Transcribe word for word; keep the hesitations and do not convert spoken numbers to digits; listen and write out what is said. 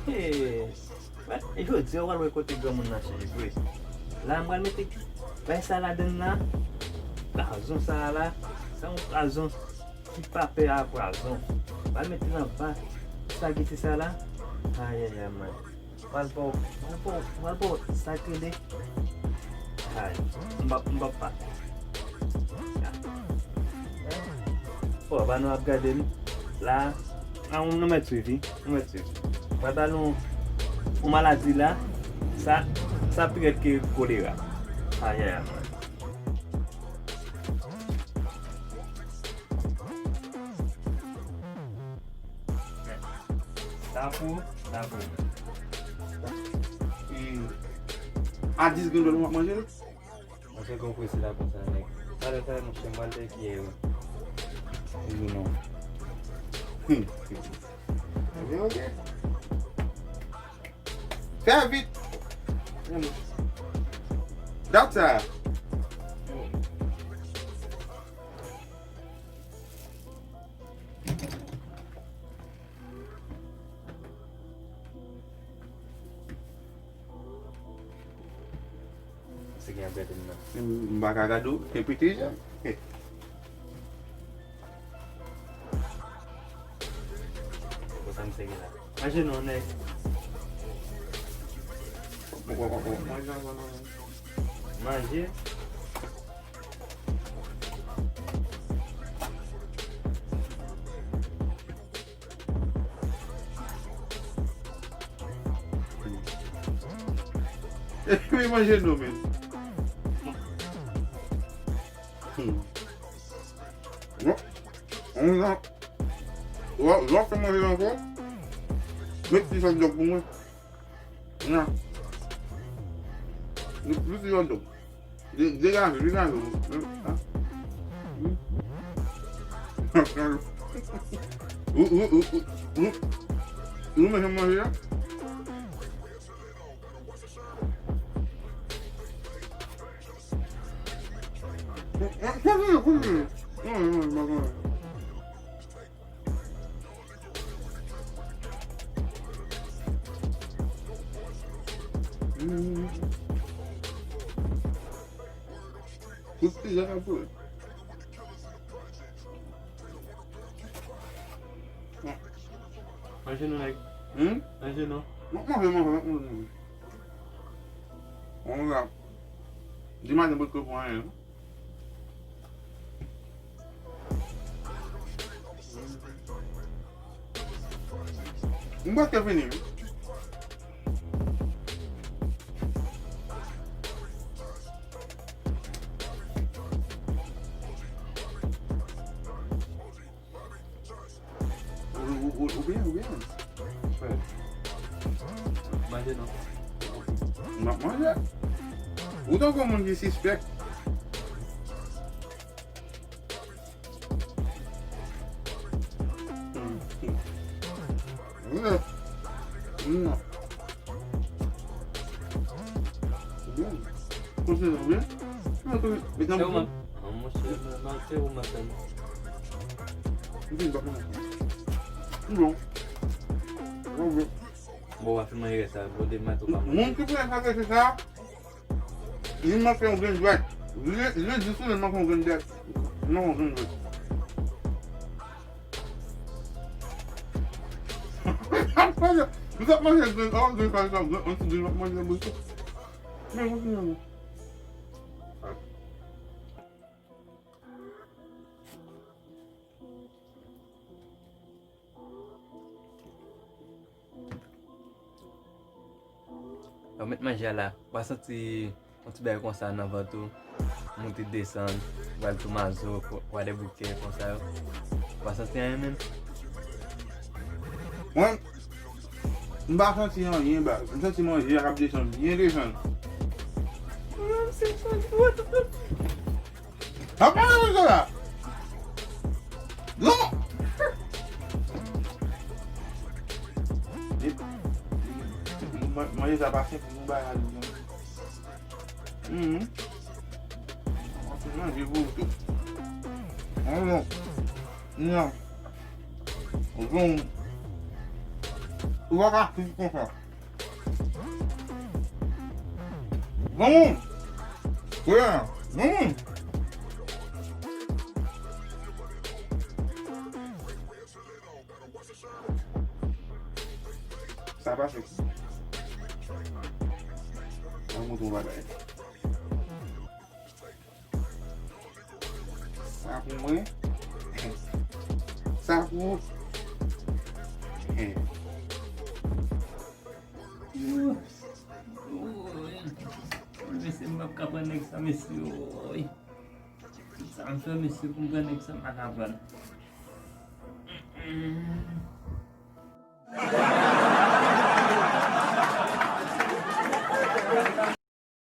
Hey, jodi a w pral wè kote granmoun nan chanje vre. La, m pral mete bay sa ladann la. Pwazon sa a la. Sa yon pwazon ki pa pè a pwazon. M pral mete l anba spageti sa la. Ayayay, man. Pral pa w, pral pa w, pral pa w sa k rele. Ay, m p ap, m p ap pa. Bon, ba nou ap gade m. La, a, nou mèt swiv, wi. Nou mèt swiv. Mwen ba nou yon maladi la. Sa, sa pi rèd ke kolera. Ayayay, man. Sa pou, sa pou. Hmm. A dis grenn dòl mwen ap manje l. Mwen se gon presi la konsa, nèg. Talè, talè, monchè, m pral te kiyè yo. Ou di non. Hmm. Ebyen, oke. Fè vit. Dat sa. Se gen ap gade m nan. M pa ka gade w, se piti jan. Konsa m sere la. Manje non, nèg. Manje. Epi manje nou menm. Hmm. Non. On la. Lò, lò fè manje ankò. Met ti sòs dòk pou mwen. Nan. Met ti sòs dòk. De-, degaje, degaje. Hmm. Ah. Hmm. Ou, ou, ou, ou, ou, ou mete manje a? Kontine, kontine. Non, non, non, non. Hmm. Tout ti jan ap pran. Manje nou, nèg. Hmm? Manje nou. Mwen manje, manje, manje. Mwen la. Di maten bout kou pou anyen. M prèske fini, wi. Ou, ou, ou, ou byen, ou byen. Frè. Manje non. M ap manje. Ou tankou moun ki sispèk. Non. Byen. Kontinye, byen. Se ou, man. Ah, monchè, man, se ou, man, sèlman. M vin pa konnen. Bon. Bon, bon. Bon, w ap fin manje rès la. Bon, demen maten ou pa manje. Moun ki pran sa, se sa. Li manke yon grenn dwèt. Li, li di sou li manke yon grenn dwèt. Li manke yon grenn dwèt. Li t ap manje grenn, oh, grenn, pa egzanp, grenn, yon ti grenn, l ap manje nan bouch li. Men, kontinye, non. Yo met manje a la. Ou pa santi yon ti bagay konsa nan vant ou? Monte desann, pral tou mazo, kwa de bouke konsa yo. Ou pa santi anyen menm? Mwen, m pa santi anyen, baz. M santi manje a k ap desann, byen desann. Mwen, se sa, what the fuck? Apa manje la? Non! E, man-, manje sa pa senp pou nou bay la, non. Mhm. Manje pou ou tou. Non, non. Non. Bon. Ou pa ka viv konsa. Granmoun! Wi, granmoun! Sa pase. An montre yon bagay. Sa pou mwen. Sa pou ou. Mesye, m p ap ka pran nèg sa, mesye, woy. Sa m fè, mesye, pou m pran nèg sa, m pa ka pran.